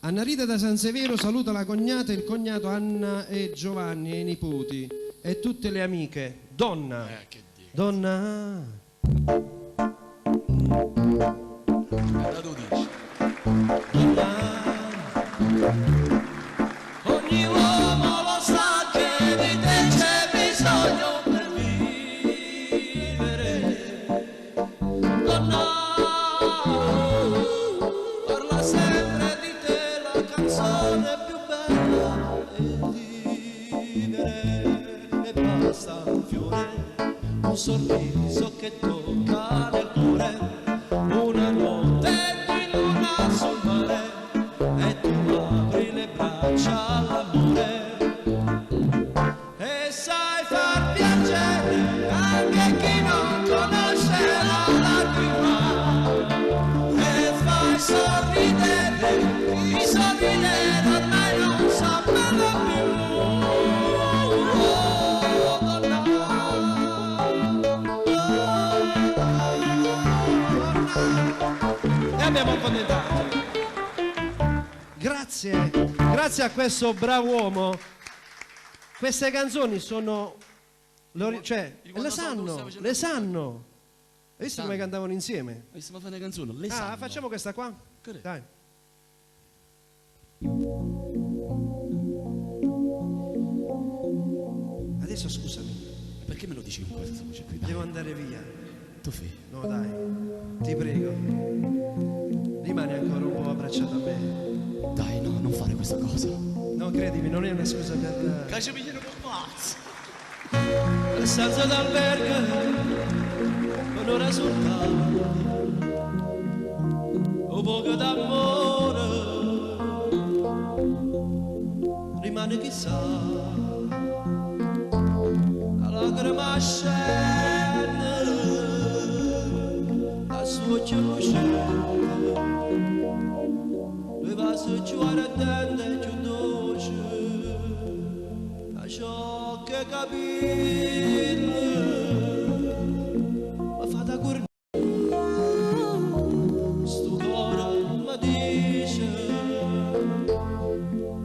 Anna Rita da San Severo saluta la cognata e il cognato Anna e Giovanni e i nipoti e tutte le amiche. Donna. Che dico. Donna. Da tu dici. Donna. Ogni uomo lo sa che di te c'è bisogno per vivere. Donna, parla sempre di te la canzone più bella è vivere. E basta un fiore, un sorriso che tocca nel cuore, una notte di luna sul mare e tu apri le braccia all'amore. E sai far piacere anche chi non conosce la lacrima e fai sorridere chi sorridere ormai non sa farlo più. Oh, donna, donna. E abbiamo accontentato. Grazie, grazie a questo bravo uomo. Queste canzoni sono. Cioè, Di le quando sono, sanno, stavo facendo le sanno. Hai visto come Sanno. cantavano insieme? Ma stiamo a fare una canzone, le Ah, sanno. facciamo questa qua? Che è? Dai. Adesso scusami, Perché me lo dici con questa voce qui? Dai, devo andare via. tu fai. No, dai, ti prego. Rimani ancora un po' abbracciato a me. Dai, no, non fare questa cosa. No, credimi, non è una scusa per. Caccia mi un pazzo. La stanza d'albergo un'ora soltanto un poco d'amore rimane chissà la lacrima scende la sua lucente due vasi più ardente più dolce a ciò che capire ma fa da cornice sto cuore mi dice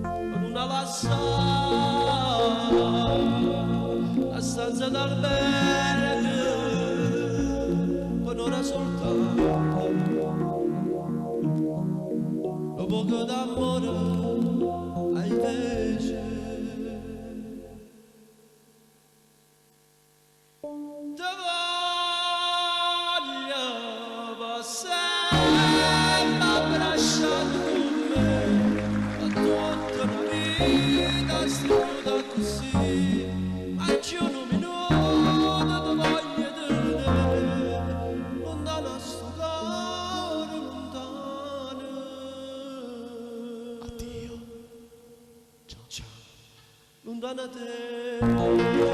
non la sa la stanza d'albergo con ora soltanto un poco d'amore invece Te voglio sempre abbracciato con me, ma tutta una vita stata così, ma c'è un minuto te voglio tenere, lontano a sto cuore, lontano. Addio. Ciao. Ciao. Lontano a te.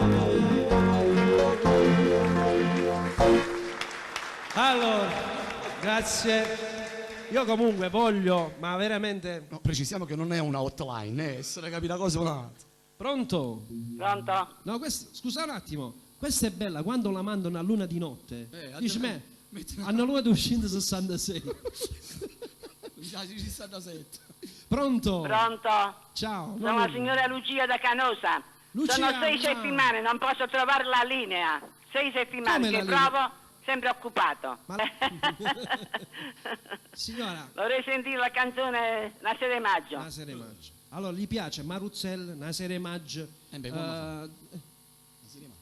Allora, grazie. Io comunque voglio, ma veramente. No, precisiamo che non è una hotline, se ne capi una cosa o un'altra. Pronto? Pronto? No, questo, scusa un attimo. Questa è bella quando la mandano a luna di notte. Dici me, metti hanno luna 266. Già, 67. Pronto? Pronto? Ciao. Sono la signora Lucia da Canosa. Lucia, Sono 6 ciao. settimane, non posso trovare la linea. 6 settimane Come che la linea? provo, sempre occupato. Ma- Signora, Vorrei sentire la canzone La sera maggio. Nasere Maggio. Allora, gli piace Maruzzel, Nasere Maggio. Eh beh, come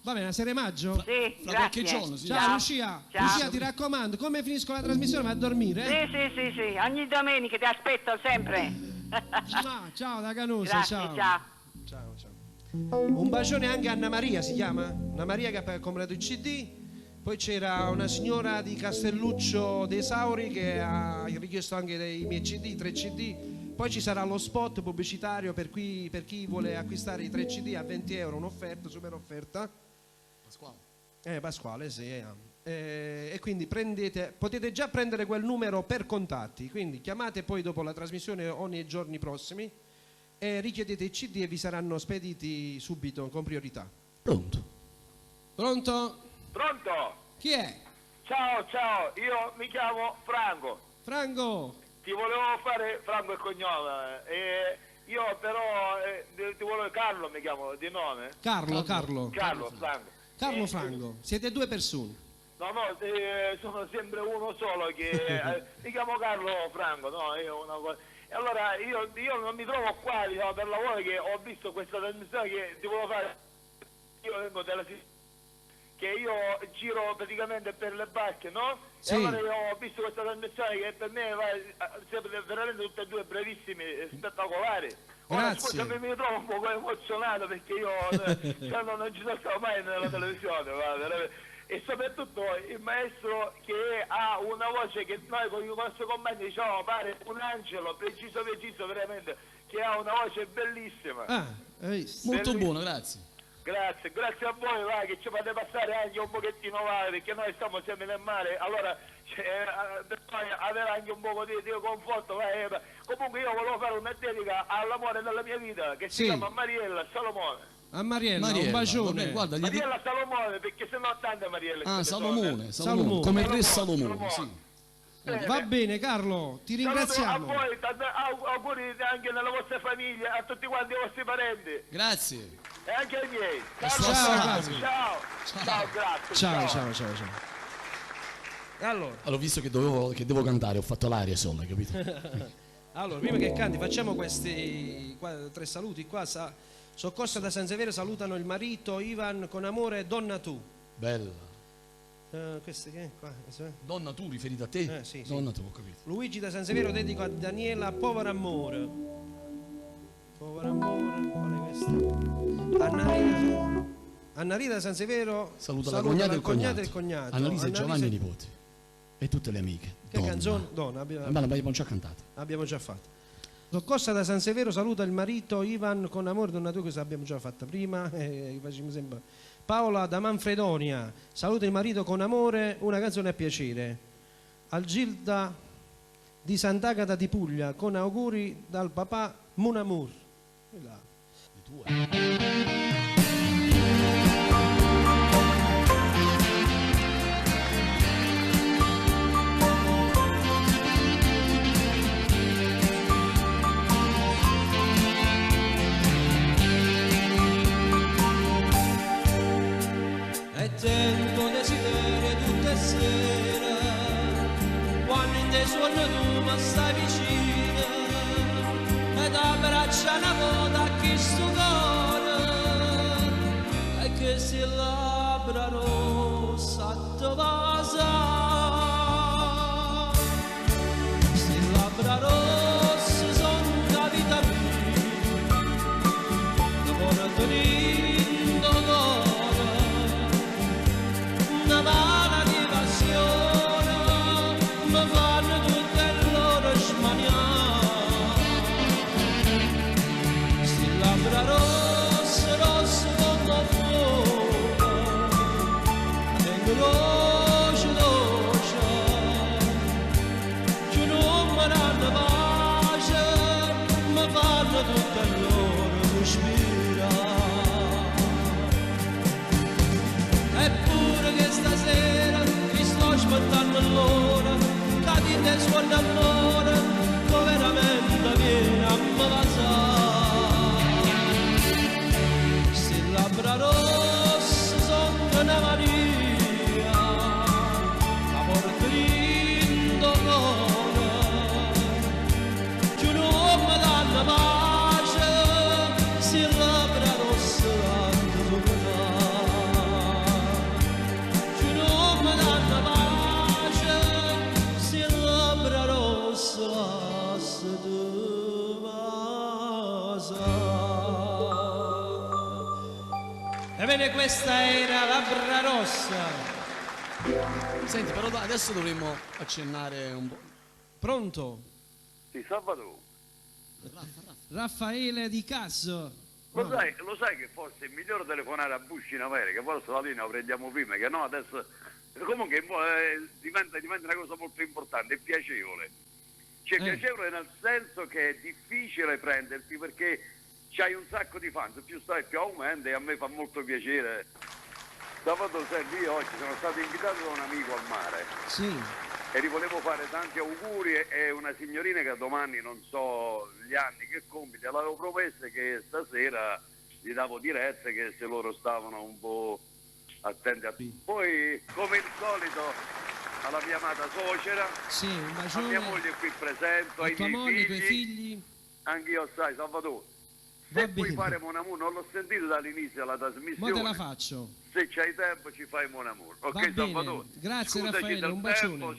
Va bene, Nasere Maggio? Sì, Fra grazie. qualche giorno, sì. Ciao, Ciao. Lucia. Ciao. Lucia, ti raccomando, come finisco la trasmissione vai a dormire, eh? Sì, sì, sì, sì, ogni domenica ti aspetto sempre. Mua, Ciao da Canosa, Grazie, ciao. ciao. Ciao, ciao. Un bacione anche a Anna Maria, si chiama? Anna Maria che ha comprato il CD. Poi c'era una signora di Castelluccio dei Sauri che ha richiesto anche dei miei CD, 3 CD. Poi ci sarà lo spot pubblicitario per chi vuole acquistare i 3 CD a 20 euro, un'offerta, super offerta. Pasquale. Pasquale, sì. E quindi potete già prendere quel numero per contatti, quindi chiamate poi dopo la trasmissione o nei giorni prossimi e richiedete i CD e vi saranno spediti subito con priorità. Pronto? Pronto? Pronto? Chi è? Ciao, ciao, io mi chiamo Franco. Franco! Ti volevo fare Franco e cognome, eh, io però ti volevo Carlo mi chiamo di nome. Carlo, Carlo. Carlo Franco. Carlo Franco, siete due persone. No, no, sono sempre uno solo che mi chiamo Carlo Franco, no, io una cosa. E allora io non mi trovo qua, diciamo, per lavoro che ho visto questa trasmissione che ti volevo fare. Io vengo dalla Sicilia, che io giro praticamente per le barche, no? Sì. E allora io ho visto questa trasmissione che per me va, siete veramente tutte e due bravissimi, spettacolari. Ora, Grazie. scusami, mi trovo un poco emozionato perché io cioè, non ci sono stato mai nella televisione, va, veramente. E soprattutto il maestro che ha una voce che noi con il nostro compagno diciamo pare un angelo, preciso preciso veramente, che ha una voce bellissima. Ah, hai visto? Molto Bellissimo. buono, grazie. Grazie, grazie a voi va, che ci fate passare anche un pochettino va, perché noi stiamo sempre nel mare, allora per noi avere anche un poco di conforto. Va, Comunque io volevo fare una dedica all'amore della mia vita, che Sì. si chiama Mariella Salomone. A Mariella, Mariella, un bacione. vabbè, guarda, gli Mariella Salomone, perché sennò tante Marielle. Ah, ce ne sono. Salomone, Salomone, Salomone. come il re Salomone, Salomone, sì. Bene. Va bene Carlo, ti Saluto ringraziamo. a voi, auguri anche nella vostra famiglia, a tutti quanti i vostri parenti Grazie. e anche ai miei. Ciao, Carlo, Carlo. ciao. Ciao, grazie. Ciao, ciao, ciao, ciao. E allora, Allora, visto che, che devo cantare, ho fatto l'aria sola, capito? allora, prima che canti facciamo questi tre saluti qua. Soccorsa da San Severo salutano il marito Ivan con amore, donna tu. Bella. Queste che è qua? Donna tu, riferita a te? Sì, sì. Donna tu, ho capito. Luigi da San Severo dedico a Daniela Povero Amore. Povero Amore, qual è questa? Annalisa da San Severo Saluta, la cognata e il cognato. e il cognato. Annalisa e Giovanni nipote. E tutte le amiche. Che Donna. canzone? Donna, Ma l'abbiamo già cantata. abbiamo già fatto. Soccorsa da San Severo saluta il marito Ivan con amore, donna tu, questa abbiamo già fatta prima. Facciamo sempre. Paola da Manfredonia saluta il marito con amore, una canzone a piacere. Algilda di Sant'Agata di Puglia con auguri dal papà Munamur. Là. Le tue. E tempo desiderio tutte sera, quando in te suono tu mi stai vicina, ed abbraccia una volta a chi sto cuore, e che si labbra rossa ti basa. Si labbra rosse sono la vita mia, che porto dentro cuore. Una mala di passione mi fanno tutte l'ore smaniare. Sti labbra rosse, rosse come fuoco, tengo dolce, dolce, che non mi danno pace, mi fanno tutte l'ore sospirare. Eppure che stasera ti sto aspettando l'ora, che ti te suona l'ora, che veramente viene a me basare. Se labbra rosse sono una Maria, la porto in dolore, che non mi danno pace, se labbra rosse hanno sopra. Che non mi danno pace, se labbra rosse lascia tu basa. Ebbene, questa era Labbra Rossa. Senti, però adesso dovremmo accennare un po'. Pronto? Sì, Salvatore. Raffaele di Casso. Lo sai che forse è migliore telefonare a Bush in America, forse la linea la prendiamo prima, che no adesso comunque diventa una cosa molto importante, è piacevole. Cioè piacevole nel senso che è difficile prenderti perché c'hai un sacco di fans, più stai più aumenta e a me fa molto piacere. Sabato, senti, io oggi sono stato invitato da un amico al mare. Sì. E gli volevo fare tanti auguri e una signorina che domani non so gli anni che compie, gliel'avevo promessa che stasera gli davo dirette che se loro stavano un po' attenti a... Poi, come il solito, alla mia amata suocera, Sì, un a mia bacione. moglie qui presente, A ai tua miei moglie, ai tuoi figli, figli. anch'io sai, Salvatore, Va se puoi bene. fare Mon Amour, non l'ho sentito dall'inizio della Mo te trasmissione, la faccio. se c'hai tempo ci fai Mon Amour. Ok Va bene. Salvatore? Grazie, Scusaci Raffaele, del un bacione. tempo,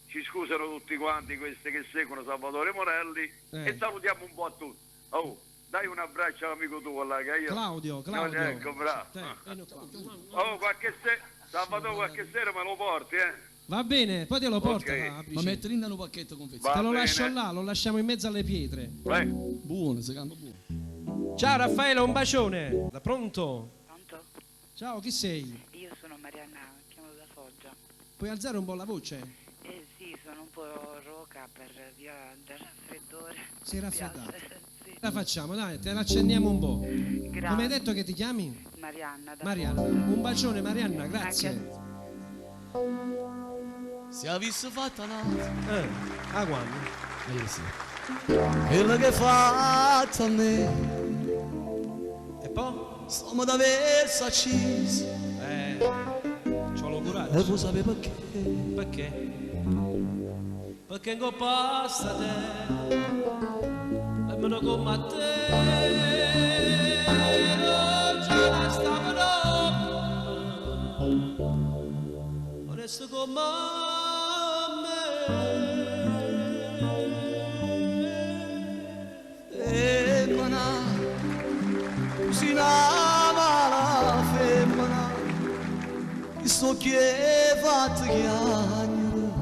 ci scusano tutti quanti questi che seguono Salvatore Morelli Eh. e salutiamo un po' a tutti. Oh, dai un abbraccio all'amico tuo là che io... Claudio, Claudio. Ecco, bravo. Te, vieni qua. Oh, qualche sera, Salvatore, qualche sera me lo porti, eh? Va bene, poi te lo porto. Ok. là, Ma Brice. mettere in un pacchetto confezionato. Te lo Va bene. lascio là, lo lasciamo in mezzo alle pietre. Vai. Buono, secondo buono. Ciao Raffaele, un bacione. Da pronto? Pronto? Ciao, chi sei? Io sono Marianna, chiamo da Foggia. Puoi alzare un po' la voce? Eh sì, sono un po' roca per via del raffreddore. Sei Mi raffreddata. piace, Sì. La facciamo, dai, te l'accendiamo un po'. Grazie. Come hai detto che ti chiami? Marianna da Marianna. Foggia. Un bacione Marianna, grazie. Anche Se avesse fatto un'altra. A quando? Eh sì. Quello che hai fatto a me, E poi? stiamo da aversi acceso. C'ho lo E coraggio. vuoi sapere perché? Perché? Perché non passa te, nemmeno come a te, non ce la stavano, onesto come me. Femmina, si chiama la femmina, chi sto che fatto chiagnere,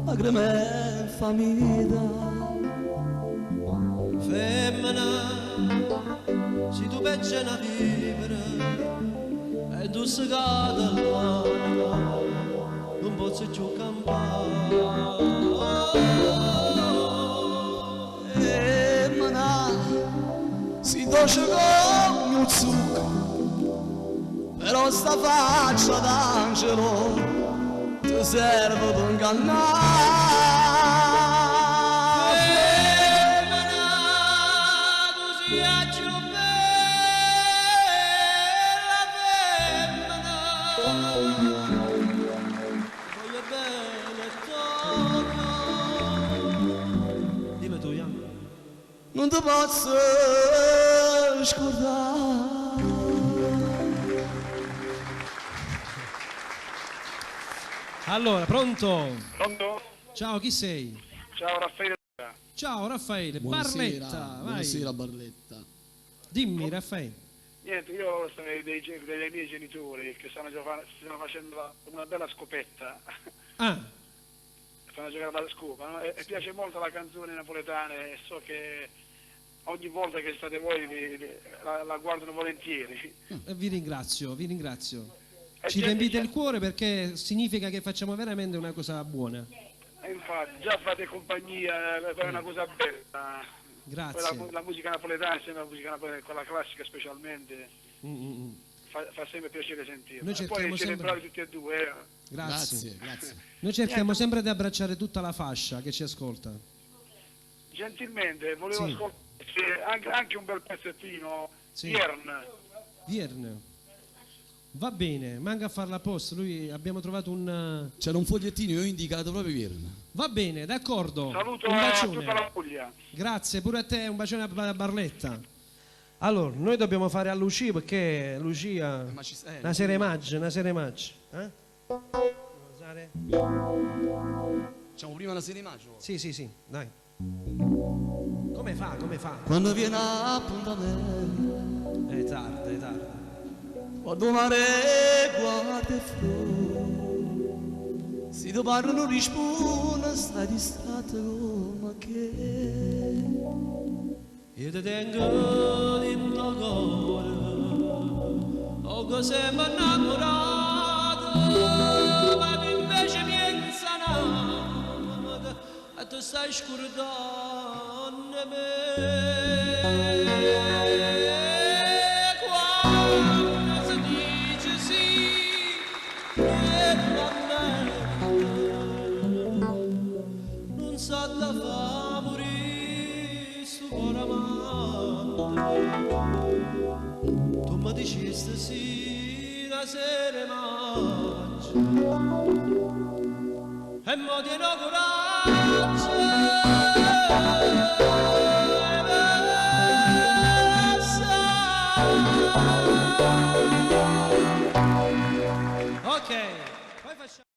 lacrime in famiglia. Femmina, se tu peggio una vivere, e tu sei cade l'anima, non posso più campare. Femmina, si dolce come un zucchero, però sta faccia d'angelo ti serve per ingannare. Femmina, tu sei la più bella femmina, voglio bene tocco. Dimmi tu, Ian. Non ti posso scordare. Allora, pronto? Pronto? Ciao, chi sei? Ciao Raffaele. Ciao Raffaele, Buonasera, Barletta, vai. buonasera Barletta. Dimmi Raffaele. Niente, io sono dei miei genitori che stanno, stanno facendo una bella scopetta, Ah, stanno giocando alla scopa, no? E piace molto la canzone napoletana e so che ogni volta che state voi la guardano volentieri. vi ringrazio, vi ringrazio. E Ci già- riempite il cuore perché significa che facciamo veramente una cosa buona. E infatti, già fate compagnia, è una cosa bella. Grazie. Poi la musica napoletana è sempre la musica napoletana, quella classica specialmente, fa sempre piacere sentirla. Noi E poi cerchiamo siete sempre- bravi tutti e due. eh. Grazie. Grazie, grazie. Noi cerchiamo sempre di abbracciare tutta la fascia che ci ascolta. Gentilmente, volevo Sì. ascoltare anche un bel pezzettino, Sì. Viern. Vierne. Va bene, manca a farla apposta. Lui abbiamo trovato un. C'era un fogliettino, io ho indicato proprio Vierna. Va bene, d'accordo. Saluto un a bacione. tutta la Puglia. Grazie pure a te, un bacione a Barletta. Allora, noi dobbiamo fare a Lucia perché Lucia Ma ci una sera maggio, una sera maggio, eh? Facciamo prima la serie maggio. Sì, sì, sì, dai. Come fa? Come fa? Quando viene appuntamento, È tardi, è tardi. guardo mare, guarda e flore. Se ti parlo non rispondo, stai distratto come che. Io ti tengo dentro il cuore, o che sembra innamorato, ma tu invece mi hai insanato, e tu stai scordando me. Quando si dice sì, e va bene, Tu mi dicesti sì, una sera 'e maggio E mo tiene 'o coraggio 'e me lassà. Ok, poi facciamo.